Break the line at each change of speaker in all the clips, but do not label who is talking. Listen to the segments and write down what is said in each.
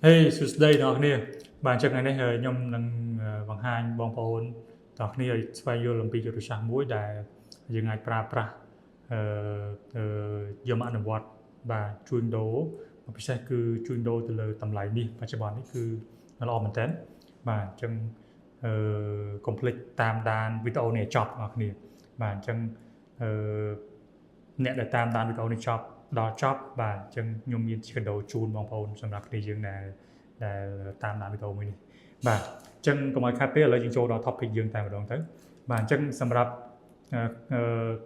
ហេសួស្តីអ្នកនរគ្នាបាទអញ្ចឹងថ្ងៃនេះខ្ញុំនឹងបង្ហាញបងប្អូនទាំងគ្នាឲ្យស្វែងយល់អំពីយុទ្ធសាស្ត្រមួយដែលយើងអាចប្រើប្រាស់អឺអឺយកមកអនុវត្តបាទជួញដូរពិសេសគឺជួញដូរទៅលើតម្លៃនេះបច្ចុប្បន្ននេះគឺល្អមែនតើបាទអញ្ចឹងអឺកុំភ្លេចតាមដានវីដេអូនេះឲ្យចប់អ្នកនរគ្នាបាទអញ្ចឹងអឺអ្នកដែលតាមដានវីដេអូនេះចប់ដល់ចប់បាទអញ្ចឹងខ្ញុំមានជាកាដូជូនបងប្អូនសម្រាប់គ្នាយើងដែលដែលតាមដានវីដេអូមួយនេះបាទអញ្ចឹងកុំឲ្យខាត់ពេលឥឡូវយើងចូលដល់ topic យើងតែម្ដងទៅបាទអញ្ចឹងសម្រាប់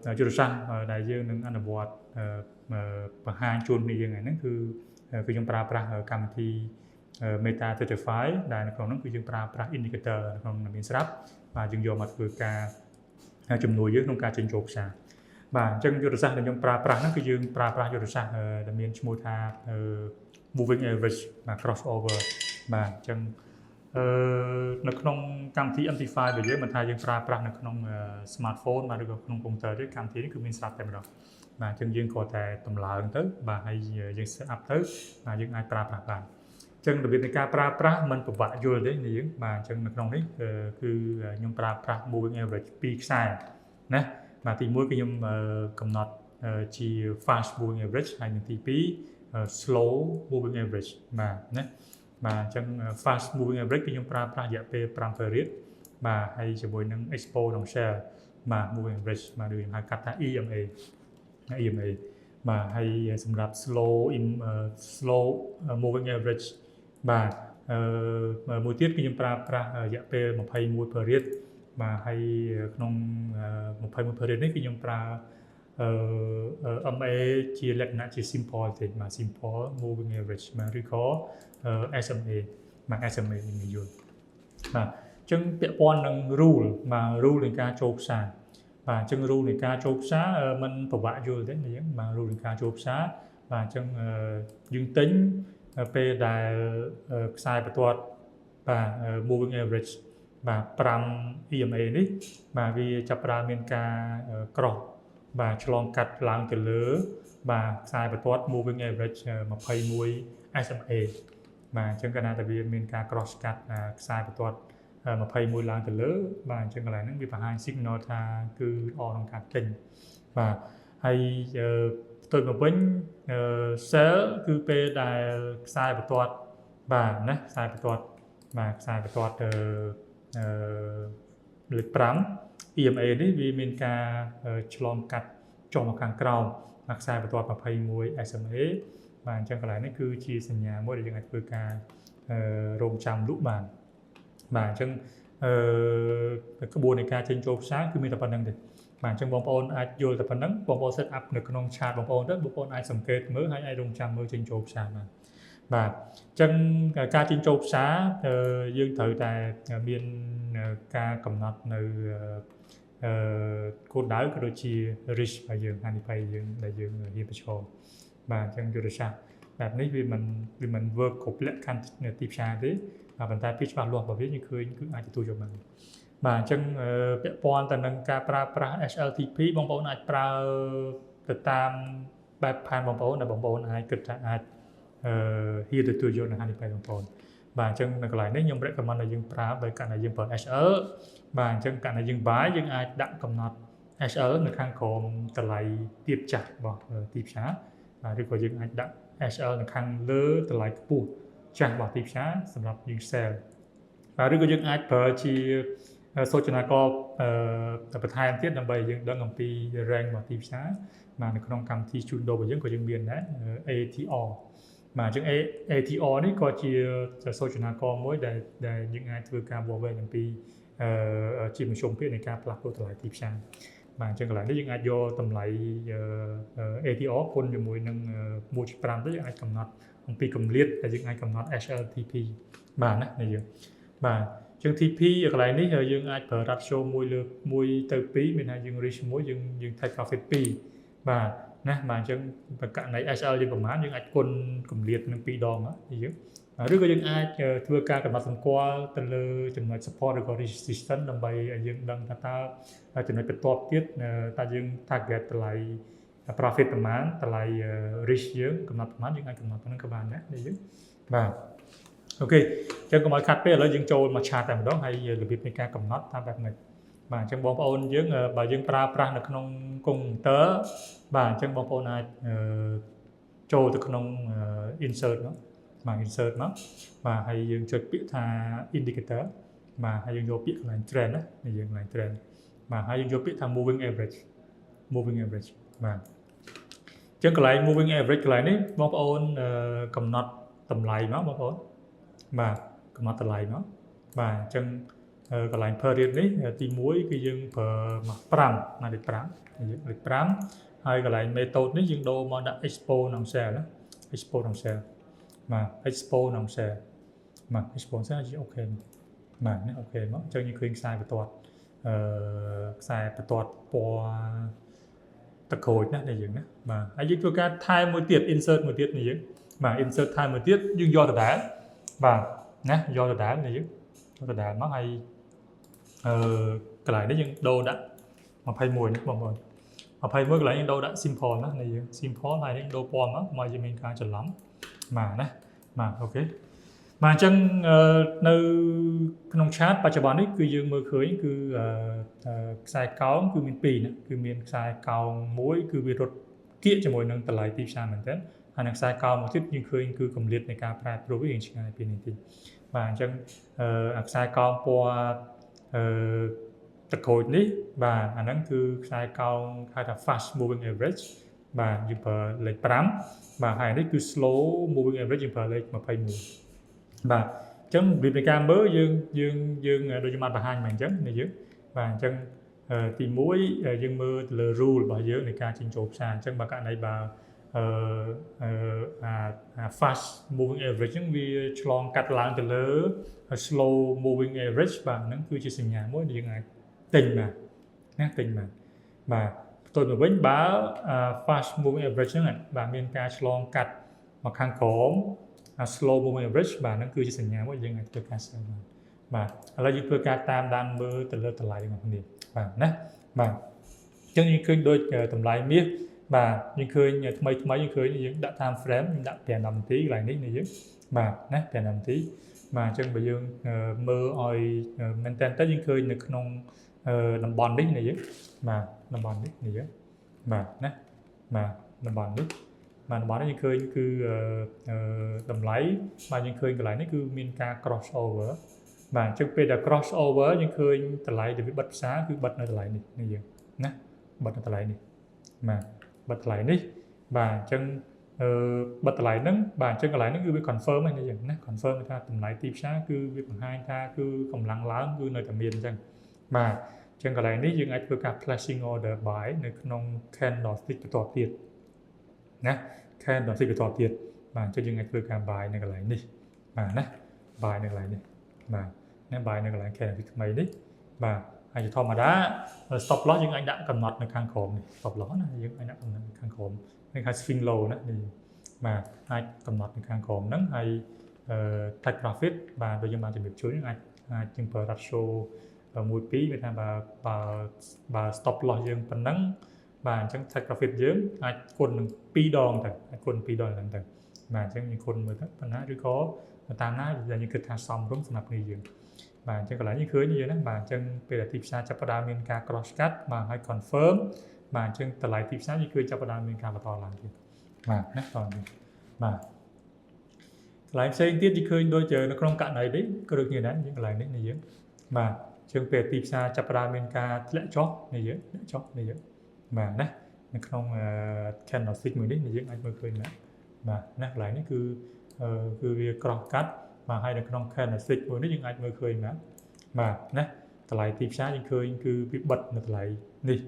អឺយុទ្ធសាស្ត្រដែលយើងនឹងអនុវត្តបង្ហាញជូនគ្នាយើងថ្ងៃហ្នឹងគឺគឺខ្ញុំប្រើប្រាស់កម្មវិធី MetaTrader 5ដែលនៅក្នុងហ្នឹងគឺយើងប្រើប្រាស់ indicator នៅក្នុងមានស្រាប់បាទយើងយកមកធ្វើការជំនួយយើងក្នុងការចេញចូលផ្សារបាទអញ្ចឹងយុទ្ធសាស្ត្រដែលខ្ញុំប្រើប្រាស់ហ្នឹងគឺយើងប្រើប្រាស់យុទ្ធសាស្ត្រដែលមានឈ្មោះថា moving average បាទ crossover បាទអញ្ចឹងអឺនៅក្នុងកម្មវិធី MT5 របស់យើងមិនថាយើងប្រើប្រាស់នៅក្នុង smartphone បាទឬក៏ក្នុងកុំព្យូទ័រទេកម្មវិធីនេះគឺមានស្រាប់តែម្ដងបាទអញ្ចឹងយើងគ្រាន់តែតម្លើងទៅបាទហើយយើង set up ទៅបាទយើងអាចប្រើប្រាស់បានអញ្ចឹងរបៀបនៃការប្រើប្រាស់มันពិបាកយល់ទេនេះយើងបាទអញ្ចឹងនៅក្នុងនេះគឺខ្ញុំប្រើប្រាស់ moving average 2ខ្សែណាបាទទី1គឺខ្ញុំកំណត់ជា fast moving average ហើយនិងទី2 slow moving average បាទណាបាទអញ្ចឹង fast moving average គឺខ្ញុំប្រើប្រាស់រយៈពេល5 period បាទហើយជាមួយនឹង exponential បាទ moving average បាទឬខ្ញុំហៅកាត់ថា EMA EMA បាទហើយសម្រាប់ slow moving average បាទអឺមួយទៀតគឺខ្ញុំប្រើប្រាស់រយៈពេល21 period បាទហើយក្នុង21 period នេះគឺខ្ញុំប្រើអឺ MA ជាលក្ខណៈជា simple ទេបាទ simple moving average បាទឬក៏ SMA បាទ SMA យើងនិយាយយល់បាទអញ្ចឹងពាក់ព័ន្ធនឹង rule បាទ rule នៃការចូលផ្សារបាទអញ្ចឹង rule នៃការចូលផ្សារมันពិបាកយល់ទេយើងបាទ rule នៃការចូលផ្សារបាទអញ្ចឹងយើងទិញពេលដែលខ្សែបន្ទាត់បាទ moving average បាទ5 EMA នេះបាទវាចាប់ផ្ដើមមានការ cross បាទឆ្លងកាត់ឡើងទៅលើ បាទខ្សែបន្ទាត់ moving average 21 SMA បាទអញ្ចឹងកាលណាតែវាមានការ cross កាត់ខ្សែបន្ទាត់21ឡើងទៅលើបាទអញ្ចឹងកន្លែងហ្នឹងវាបង្ហាញ signal ថាគឺល្អក្នុងការទិញបាទហើយផ្ទុយមកវិញ sell គឺពេលដែលខ្សែបន្ទាត់បាទណាខ្សែបន្ទាត់បាទខ្សែបន្ទាត់អឺលេខ5 EMA នេះវាមានការឆ្លងកាត់ចុះមកខាងក្រោមខ្សែបន្ទាត់21 SMA បាទអញ្ចឹងកន្លែងនេះគឺជាសញ្ញាមួយដែលយើងអាចធ្វើការរងចាំលក់បានបាទអញ្ចឹងអឺក្បួននៃការចេញចូលផ្សារគឺមានតែប៉ុណ្្នឹងទេបាទអញ្ចឹងបងប្អូនអាចយល់តែប៉ុណ្្នឹងបងប្អូន set up នៅក្នុង chart បងប្អូនទៅបងប្អូនអាចសង្កេតមើលហើយអាចរងចាំមើលចេញចូលផ្សារបានបាទអញ្ចឹងការចេញចូលផ្សារយើងត្រូវតែមានការកំណត់នៅអឺគោលដៅក៏ដូចជា risk របស់យើងហានិភ័យយើងដែលយើងហ៊ានប្រឈមបាទអញ្ចឹងយុទ្ធសាស្ត្របែបនេះវាមិន work គ្រប់លក្ខខណ្ឌទីផ្សារទេបាទប៉ុន្តែភាពច្បាស់លាស់របស់វាយើងឃើញគឺអាចទទួលយកបានបាទអញ្ចឹងពាក់ព័ន្ធទៅនឹងការប្រើប្រាស់ SLTP បងប្អូនអាចប្រើទៅតាមបែបផែនបងប្អូនដែលបងប្អូនអាចគិតថាអាចអឺហ៊ានទទួលយកនៅហានិភ័យបងប្អូនបាទអញ្ចឹងនៅកន្លែងនេះខ្ញុំ recommend ឲ្យយើងប្រើដោយករណីយើងប្រើ SL បាទអញ្ចឹងករណីយើង buy យើងអាចដាក់កំណត់ SL នៅខាងក្រោមតម្លៃទាបចាស់របស់ទីផ្សារបាទឬក៏យើងអាចដាក់ SL នៅខាងលើតម្លៃខ្ពស់ចាស់របស់ទីផ្សារសម្រាប់យើង sell បាទឬក៏យើងអាចប្រើជាសូចនាករបន្ថែមទៀតដើម្បីយើងដឹងអំពី range របស់ទីផ្សារបាទនៅក្នុងកម្មវិធីជួញដូររបស់យើងក៏យើងមានដែរ ATR បាទអញ្ចឹង ATR នេះក៏ជាសូចនាករមួយដែលដែលយើងអាចធ្វើការវាស់វែងអំពីជាមធ្យមភាគនៃការផ្លាស់ប្ដូរតម្លៃទីផ្សារបាទអញ្ចឹងកន្លែងនេះយើងអាចយកតម្លៃ ATR គុណជាមួយនឹង1.5ទៅយើងអាចកំណត់អំពីកម្រិតដែលយើងអាចកំណត់ SLTP បាទណានេះយើងបាទជាង TP កន្លែងនេះយើងអាចប្រើ ratio 1លើ1ទៅ2មានថាយើង risk 1យើងយើង take profit 2បាទណាបាទអញ្ចឹងបើករណី SL យើងប្រហែលយើងអាចគុណកម្រិតនឹង2ដងយើងឬក៏យើងអាចធ្វើការកំណត់សម្គាល់ទៅលើចំណុច support ឬក៏ resistance ដើម្បីឲ្យយើងដឹងថាតើចំណុចបន្ទាប់ទៀតតើយើង target តម្លៃ profit ប្រមាណតម្លៃ risk យើងកំណត់ប្រមាណយើងអាចកំណត់ប៉ុណ្ណឹងក៏បានដែរនេះយើងបាទ OK អញ្ចឹងកុំឲ្យខាត់ពេកឥឡូវយើងចូលមក chart តែម្ដងហើយរបៀបនៃការកំណត់តាមបែបម៉េចបាទអញ្ចឹងបងប្អូនយើងបើយើងប្រើប្រាស់នៅក្នុងកុំព្យូទ័របាទអញ្ចឹងបងប្អូនអាចចូលទៅក្នុង insert មកបាទ insert មកបាទហើយយើងចុចពាក្យថា indicator បាទហើយយើងយកពាក្យកន្លែង trend ណានេះយើងកន្លែង trend បាទហើយយើងយកពាក្យថា moving average moving average បាទអញ្ចឹងកន្លែង moving average កន្លែងនេះបងប្អូនកំណត់តម្លៃមកបងប្អូនបាទកំណត់តម្លៃមកបាទអញ្ចឹងកន្លែង period នេះទី1គឺយើងប្រើមក5ណាលេខ5យើងលេខ5ហើយកន្លែង method នេះយើងដូរមកដាក់ exponential ណា exponential បាទ exponential បាទ exponential ជា OK បាទនេះ OK មកអញ្ចឹងយើងឃើញខ្សែបន្ទាត់អឺខ្សែបន្ទាត់ពណ៌ទឹកក្រូចណានេះយើងណាបាទហើយយើងធ្វើការថែមមួយទៀត insert មួយទៀតនេះយើងបាទ insert ថែមមួយទៀតយើងយកដដែលបាទណាយកដដែលនេះយើងយកដដែលមកហើយអឺកន្លែងនេះយើងដូរដាក់21នេះបងប្អូន21កន្លែងយើងដូរដាក់ simple ណានេះយើង simple ហើយយើងដូរពណ៌មកមកយើងមានការច្រឡំបាទណាបាទ OK បាទអញ្ចឹងនៅក្នុង chart បច្ចុប្បន្ននេះគឺយើងមើលឃើញគឺខ្សែកោងគឺមានពីរណាគឺមានខ្សែកោងមួយគឺវារត់គៀកជាមួយនឹងតម្លៃទីផ្សារមែនទែនហើយនឹងខ្សែកោងមួយទៀតយើងឃើញគឺកម្រិតនៃការប្រែប្រួលវារៀងឆ្ងាយពីនេះតិចបាទអញ្ចឹងអាខ្សែកោងពណ៌អឺទឹកក្រូចនេះបាទអាហ្នឹងគឺខ្សែកោងហៅថា fast moving average បាទយើងប្រើលេខ5បាទហើយនេះគឺ slow moving average យើងប្រើលេខ21បាទអញ្ចឹងរបៀបនៃការមើលយើងយើងយើងដូចខ្ញុំបានបង្ហាញមកអញ្ចឹងនេះយើងបាទអញ្ចឹងទី1យើងមើលទៅលើ rule របស់យើងនៃការចេញចូលផ្សារអញ្ចឹងបើករណីបើអឺអាអា fast moving average ហ្នឹងវាឆ្លងកាត់ឡើងទៅលើ slow moving average បាទហ្នឹងគឺជាសញ្ញាមួយដែលយើងអាចទិញបាទណាទិញបាទបាទផ្ទុយមកវិញបើ fast moving average ហ្នឹងបាទមានការឆ្លងកាត់មកខាងក្រោម slow moving average បាទហ្នឹងគឺជាសញ្ញាមួយយើងអាចធ្វើការ sell បានបាទឥឡូវយើងធ្វើការតាមដានមើលទៅលើតម្លៃរបស់គ្នាបាទណាបាទអញ្ចឹងយើងឃើញដូចតម្លៃមាសបាទយើងឃើញថ្មីថ្មីយើងឃើញយើងដាក់ time frame ខ្ញុំដាក់5 10នាទីកន្លែងនេះនេះយើងបាទណា5 10នាទីបាទអញ្ចឹងបើយើងមើលឲ្យមែនតើទៅយើងឃើញនៅក្នុងតំបន់នេះនេះយើងបាទតំបន់នេះនេះយើងបាទណាបាទតំបន់នេះបាទតំបន់នេះយើងឃើញគឺតម្លៃបាទយើងឃើញកន្លែងនេះគឺមានការ cross over បាទអញ្ចឹងពេលដែល cross over យើងឃើញតម្លៃដែលវាបិទផ្សារគឺបិទនៅតម្លៃនេះនេះយើងណាបិទនៅតម្លៃនេះបាទបិទតម្លៃនេះបាទអញ្ចឹងអឺបិទតម្លៃហ្នឹងបាទអញ្ចឹងកន្លែងហ្នឹងគឺវា confirm ហើយនេះយើងណា confirm ថាតម្លៃទីផ្សារគឺវាបង្ហាញថាគឺកម្លាំងឡើងគឺនៅតែមានអញ្ចឹងបាទអញ្ចឹងកន្លែងនេះយើងអាចធ្វើការ placing order buy នៅក្នុង candlestick បន្ទាប់ទៀតណា candlestick បន្ទាប់ទៀតបាទអញ្ចឹងយើងអាចធ្វើការ buy នៅកន្លែងនេះបាទណា buy នៅកន្លែងនេះបាទណា buy នៅកន្លែង candlestick ថ្មីនេះបាទហើយជាធម្មតា stop loss យើងអាចដាក់កំណត់នៅខាងក្រោមនេះ stop loss ណាយើងអាចដាក់កំណត់នៅខាងក្រោមនេះហៅ swing low ណានេះបាទអាចកំណត់នៅខាងក្រោមហ្នឹងហើយ take profit បាទដូចយើងបានជំរាបជួយអាចអាចយើងប្រើ ratio 1 2វាថាបើបើបើ stop loss យើងប៉ុណ្ណឹងបាទអញ្ចឹង take profit យើងអាចគុណនឹង2ដងទៅអាចគុណ2ដងហ្នឹងទៅបាទអញ្ចឹងយើងគុណមើលទៅប៉ុណ្ណាឬក៏តាមណាដែលយើងគិតថាសមរម្យសម្រាប់គ្នាយើងបាទអញ្ចឹងកន្លែងនេះឃើញយើងណាបាទអញ្ចឹងពេលដែលទីផ្សារចាប់ផ្ដើមមានការ cross cut បាទហើយ confirm បាទអញ្ចឹងតម្លៃទីផ្សារយើងឃើញចាប់ផ្ដើមមានការបន្តឡើងទៀតបាទណាតទៀតបាទកន្លែងផ្សេងទៀតយើងឃើញដូចជានៅក្នុងករណីនេះក៏ដូចគ្នាដែរយើងកន្លែងនេះនេះយើងបាទជាងពេលទីផ្សារចាប់ផ្ដើមមានការធ្លាក់ចុះនេះយើងធ្លាក់ចុះនេះយើងបាទណានៅក្នុង candlestick មួយនេះយើងអាចមើលឃើញណាបាទណាកន្លែងនេះគឺគឺវា cross កាត់បាទហើយនៅក្នុង candlestick មួយនេះយើងអាចមើលឃើញណាបាទណាតម្លៃទីផ្សារយើងឃើញគឺវាបិទនៅតម្លៃនេះ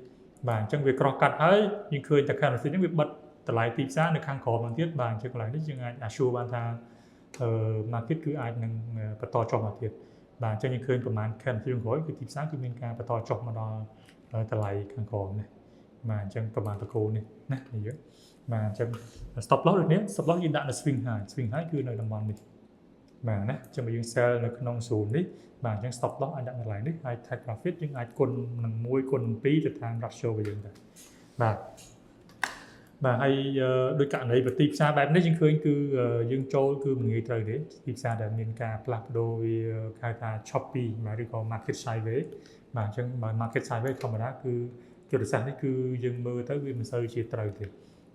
បាទអញ្ចឹងវា cross កាត់ហើយយើងឃើញតែ candlestick នេះវាបិទតម្លៃទីផ្សារនៅខាងក្រោមហ្នឹងទៀតបាទអញ្ចឹងកន្លែងនេះយើងអាច assure បានថាអឺ market គឺអាចនឹងបន្តចុះមកទៀតបាទអញ្ចឹងយើងឃើញប្រហែល candle ក្រោយគឺទីផ្សារគឺមានការបន្តចុះមកដល់តម្លៃខាងក្រោមនេះបាទអញ្ចឹងប្រហែលតកូនេះណានេះយើងបាទអញ្ចឹង stop loss ដូចនេះ stop loss យើងដាក់នៅ swing high swing high គឺនៅតំបន់នេះបាទណាអញ្ចឹងបើយើង sell នៅក្នុង zone នេះបាទអញ្ចឹង stop loss អាចដាក់នៅកន្លែងនេះហើយ take profit យើងអាចគុណនឹង1គុណនឹង2ទៅតាម ratio របស់យើងដែរបាទ បាទហើយដោយករណីប្រទីផ្សារបែបនេះយើងឃើញគឺយើងចូលគឺមិនងាយត្រូវទេទីផ្សារដែលមានការផ្លាស់ប្ដូរវាហៅថា choppy បាទឬក៏ market sideways បាទអញ្ចឹងបើ market sideways ធម្មតាគឺយុទ្ធសាស្ត្រនេះគឺយើងមើលទៅវាមិនសូវជាត្រូវទេ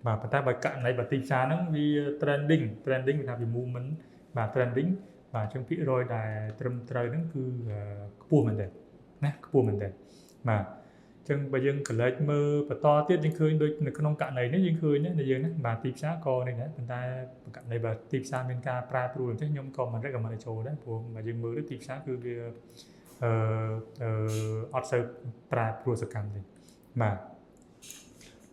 បាទប៉ុន្តែបើករណីបើទីផ្សារហ្នឹងវា trending trending វាថាវា movement បាទ trending បាទអញ្ចឹងភាគរយដែលត្រឹមត្រូវហ្នឹងគឺខ្ពស់មែនទែនណាខ្ពស់មែនទែនបាទចឹងបើយើងកលេចមើលបន្តទៀតយើងឃើញដូចនៅក្នុងករណីនេះយើងឃើញណាយើងណាបាទទីផ្សារក៏នេះដែរប៉ុន្តែករណីបើទីផ្សារមានការប្រែប្រួលអញ្ចឹងខ្ញុំក៏មិន recommend ឲ្យចូលដែរព្រោះបើយើងមើលទៅទីផ្សារគឺវាអឺអត់សូវប្រែប្រួលសកម្មទេបាទ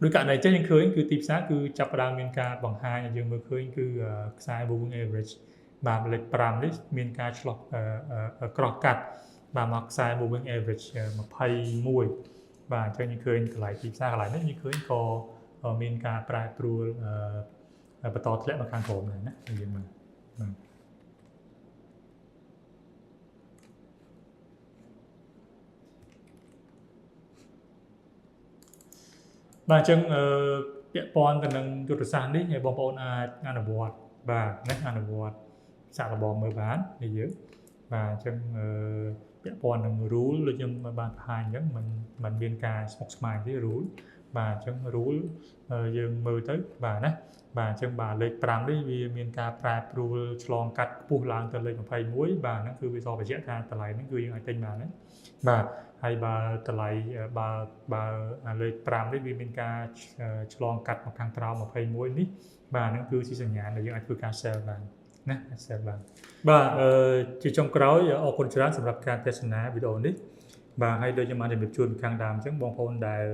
ដោយករណីចេះយើងឃើញគឺទីផ្សារគឺចាប់ផ្ដើមមានការបង្ហាញឲ្យយើងមើលឃើញគឺខ្សែ moving average បាទលេខ5នេះមានការឆ្លោះក្រោះកាត់បាទមកខ្សែ moving average 21បាទអញ្ចឹងយើងឃើញកន្លែងទីផ្សារកន្លែងនេះយើងឃើញក៏មានការប្រែប្រួលបន្តធ្លាក់មកខាងក្រោមដែរណាយើងមើលបាទបាទអញ្ចឹងអឺពាក់ព័ន្ធទៅនឹងយុទ្ធសាស្ត្រនេះបងប្អូនអាចអនុវត្តបាទណាអនុវត្តសាកល្បងមើលបាននេះយើងបាទអញ្ចឹងអឺពាក់ព័ន្ធនឹង rule ដូចខ្ញុំបានបង្ហាញអញ្ចឹងมันมันមានការស្មុគស្មាញទេ rule បាទអញ្ចឹង rule យើងមើលទៅបាទណាបាទអញ្ចឹងបាទលេខ5នេះវាមានការប្រែប្រួលឆ្លងកាត់ខ្ពស់ឡើងទៅលេខ21បាទហ្នឹងគឺវាសបញ្ជាក់ថាតម្លៃហ្នឹងគឺយើងអាចទិញបានណាបាទហើយបើតម្លៃបើបើលេខ5នេះវាមានការឆ្លងកាត់មកខាងក្រោម21នេះបាទហ្នឹងគឺជាសញ្ញាដែលយើងអាចធ្វើការ sell បានណា sell បានបាទអឺជាចុងក្រោយអរគុណច្រើនសម្រាប់ការទស្សនាវីដេអូនេះបាទហើយដូចខ្ញុំបានជម្រាបជូនពីខាងដើមអញ្ចឹងបងប្អូនដែល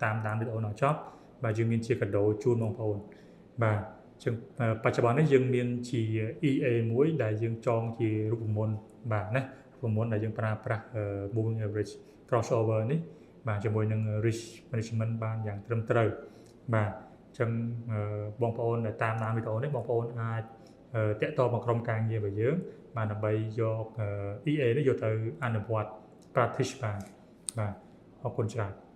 តាមដានវីដេអូដល់ចប់បាទយើងមានជាកាដូជូនបងប្អូនបាទអញ្ចឹងបច្ចុប្បន្ននេះយើងមានជា EA មួយដែលយើងចងជារូបមន្តបាទណារូបមន្តដែលយើងប្រើប្រាស់ moving average crossover នេះបាទជាមួយនឹង risk management បានយ៉ាងត្រឹមត្រូវបាទអញ្ចឹងបងប្អូនដែលតាមដានវីដេអូនេះបងប្អូនអាចតាក់ទងមកក្រុមការងាររបស់យើងបាទដើម្បីយក EA នេះយកទៅអនុវត្ត practice បានបាទអរគុណច្រើន។